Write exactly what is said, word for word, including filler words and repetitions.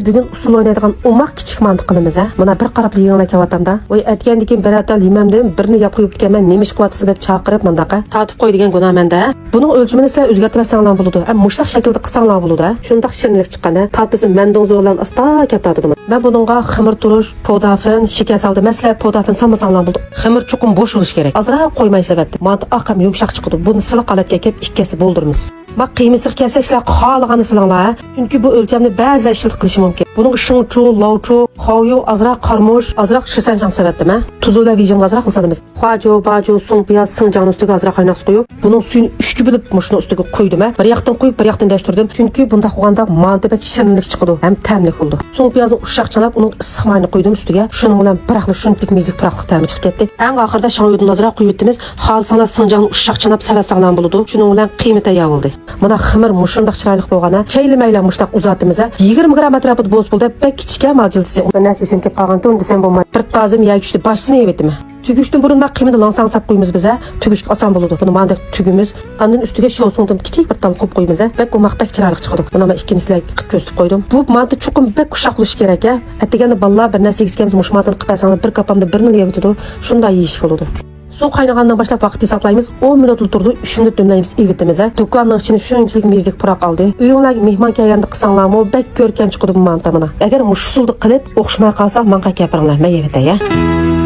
بۈگۈن ئۇسسۇل ئوينايدىغان ئوماق كىچىك مانتا قىلىمىز ھە. مانا بىر قاراپلا يېڭىلا كەۋاتامدا. ۋاي ئەتىگەندىكىن بىرەر تال يېمەمدىم، بىرنى يەپ قويۇپتىكەنمەن، نېمە ئىش قىلىۋاتىسەن دەپ چاقىرىپ مۇنداق ھە. تارتىپ قوي دېگەن گۇناھ مەندە. بۇنىڭ ئۆلچىمىنى سىلەر ئۆزگەرتىۋەتسەڭلار بولىدۇ. ھەم مۇشۇنداق شەكىلدە قىلساڭلار بولىدۇ ھە. شۇنداق شېرىنلىك چىققان ھە. تارتىسى مەندۇڭزۇ بىلەن ئاستا كەپ تارتىدۇ. مەن بۇنىڭغا خېمىر تۇرۇش، پودافىن، شېكەر سالدىم. مەن سىلەر پودافىن سالمىساڭلار بولىدۇ. خېمىر چوقۇم بوش بولۇشى كېرەك. ئازراق قويماي سەۋەتتە. مانتا ئاق ھەم يۇمشاق چىقىدۇ. بۇنى سىلىق ھالەتكە ئەكىلىپ ئىككى ھەسسە بولدۇرىمىز. باق، قىيمىسىغا كەلسەك، سىلەر خالىغاننى سېلىڭلار ھە. چۈنكى بۇ ئۆلچەمنى بەزىلەر ئىشلىتىپ قېلىشى مۇمكىن. بۇنىڭغا شىڭچۇ، لاۋچۇ، خاۋيۇ، ئازراق قارىمۇش، ئازراق شىسەنشاڭ سەۋەتتىم ھە. تۇزۇۋېلەر ۋېجىڭغا ئازراق سالىمىز. خۇاجو، باجو، سۇڭپىياز، سىڭجاڭنى ئۈستىگە ئازراق قايناق سۇ قۇيۇپ، بۇنىڭ سۈيىنى ئۈچكە بۆلۈپ مۇشۇنىڭ ئۈستىگە قۇيدۇم ھە. بىر ياقتىن قۇيۇپ، بىر ياقتىن دەشتۈردۈم. چۈنكى بۇنداق قىلغاندا مانتا بەك شېرىنلىك چىقىدۇ ھەم تەملىك بولىدۇ. سۇڭپىيازنى ئۇششاق چاناپ، ئۇنىڭغا ئىسسىق ماينى قۇيدۇم ئۈستىگە. شۇنىڭ بىلەن بىراقلا شۇنچىلىك مېزىلىك پۇراقلىق تەمى چىقىپ كەتتى. ئەڭ ئاخىرىدا شاڭيۇدىن ئازراق قۇيۇۋېتىمىز. خالىساڭلار سىڭجاڭنى ئۇششاق چاناپ سېلىۋەتسەڭلار بولىدۇ. شۇنىڭ بىلەن قىيما تەييار بولدى. مانا خېمىر مۇشۇنداق چىرايلىق بولغان ھە. چەيلىمەيلا مۇشۇنداق ئۇزارتىمىز ھە. يىگىرمە گرام ئەتراپىدا بولسا بولدى. بەك كىچىك ھە مالچىلتىسى. ئۇندا نەرسە ئېسىم كېلىپ قالغانتى، ئۇنى دېسەم بولمايدۇ. بىر تازىم يەگۈچتە باشسىنى يەۋېتىمەن. تۈگۈشتىن بۇرۇن مەن قىيمىنى لىڭساڭ ساپ قويىمىز بىز ھە. تۈگۈشكە ئاسان بولىدۇ. بۇنى ماندەك تۈگىمىز. ئاندىن ئۈستىگە شياۋسۇڭدىن كىچىك بىر تال قويۇپ قويىمىز ھە. بەك ئوماق، بەك چىرايلىق چىقىدۇ. مانا مەن ئىككىنچىسىلەرگە قىلىپ كۆرسىتىپ قويدۇم. بۇ مانتا چوقۇم بەك ئۇششاق بولۇشى كېرەك ھە. ئەتىگەندە بالىلار بىر نەرسە يېگۈسى كەلمىسە، مۇشۇ مانتىنى قىلىپ بەرسەڭلار، بىر كاپامدا بىرنىلا يەۋېتىدۇ. شۇنداق يېيىشكە بولىدۇ. سۇ قاينىغاندىن باشلاپ ۋاقىت ھېسابلايمىز. ئون مىنۇتلا تۇرىدۇ، ئۈچ مىنۇت دۈملەيمىز، ئېلىۋېتىمىز ھە. دۇكاننىڭ ئىچىنى شۇنچىلىك مېزىلىك پۇراق ئالدى. ئۆيۈڭلارگە مېھمان كەلگەندە قىلساڭلارمۇ بەك كۆركەم چىقىدۇ بۇ مانتا مانا. ئەگەر مۇشۇ ئۇسۇلدا قىلىپ ئوخشىماي قالسا، ماڭا قەيت كەلىپ بېرىڭلار، مەن يەۋېتەي ھە.